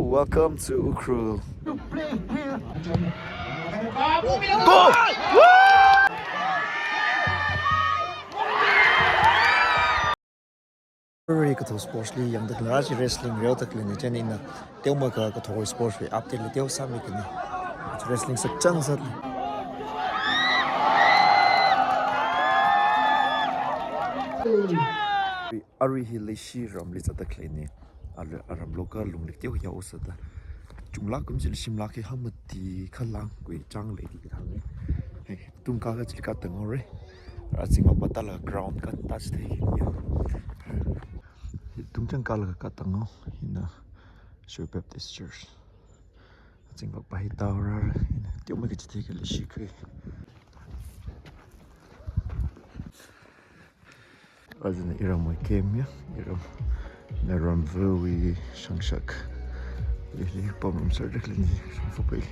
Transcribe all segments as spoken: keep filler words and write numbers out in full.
Welcome to Ukhrul. Arui kathā sports li yangda khalei chi wrestling reoda khalei ni, chieina teomeikha kathā sports wui update li teo sāmi kani. Wrestling sakchang sāli. Arui hi leishi ramli zatda khalei ni. Arui aram lokha lungli teo yao sāda. Chunglāk kum chili shimlāk hi hamati khalang kui chang lei di kathā ni. Hey, tungkha kachili katang ore. Azingva patala ground katāch thei ya. Tungchang kala katang o, hina Shwe Baptist Church. Azingva pai taora, hina teomei kachithei kali shikhui. Azingna iramwui camp ya, iram, naramvawui shangshak. Lili pamram sar dak lini, shangfa pai.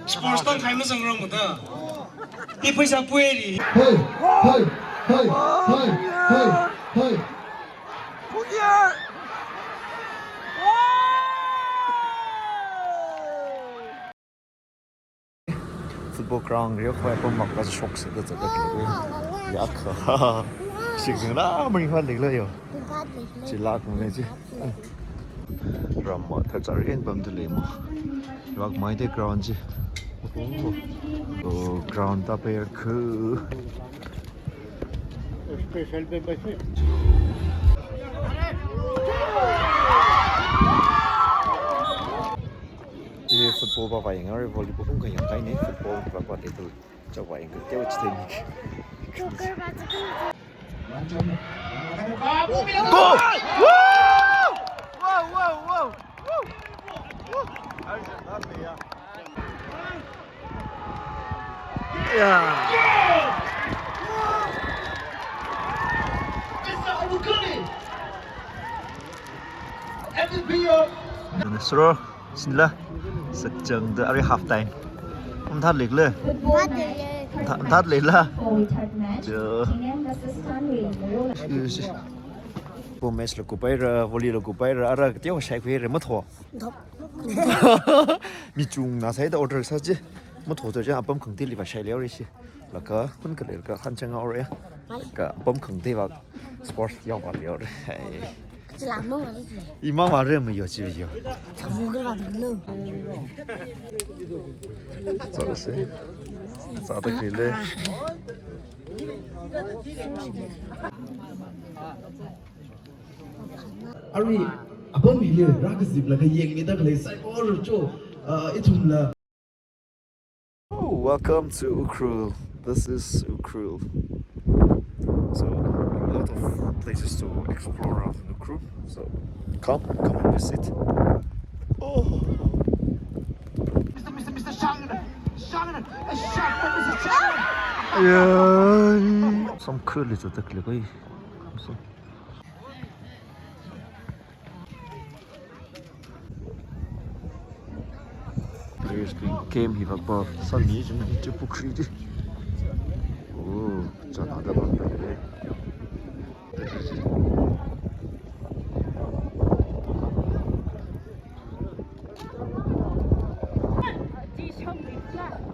Sports tang khai mazangrong da. I pheisā puili. Hey, hey, hey, hey, hey, hey. Football ground riya khoi apam mak ka shok se da zada kilo. Ya kha. Shik zing la mring kha lik la yo. Chila kum le chi. Ram ma thar char en pam tu le mo. Yak mai de ground chi. Oh, ground ta pe khu. Special membership. Chi football pa pa yang, arui volleyball kum ka yang kai ne, football pa pa te tu. Chapa yang ka, kya wachite ni. Go! Woo! Wow, wow, wow! Woo! Woo! Yeah. Mister Abukani, M V P of Mister Sinla, sakchang da arui half time. Kum thar lik le. Thar, thar lik la. Jo. Bo match la kupaira, volley la kupaira, ara teo shai kuira matho. Michung na sai da order sa je. Matho to je apam khangte li va shai le ori shi. Laka hun ka le ka han chang ori. Ka apam khangte va sports yao va le ori. Hai. Chila mo ma le. Ima ma re mo yo chi yo. Mo ga va lo. Sa se. Sa ta ki le. Arui, apam hili rākazipla kayang mida khalei saikora cho, ah, ithumla. Oh, welcome to Ukhrul. This is Ukhrul. So, a lot of places to explore around in Ukhrul. So, come, come and visit. Oh. Mister, Mister, Mister Shang. Ayai. Sam khrili chu tak le koi. Sam. Players bing game hi vak ba. Sam ni jing ni chu pukhri di. Oh, chana da ba le.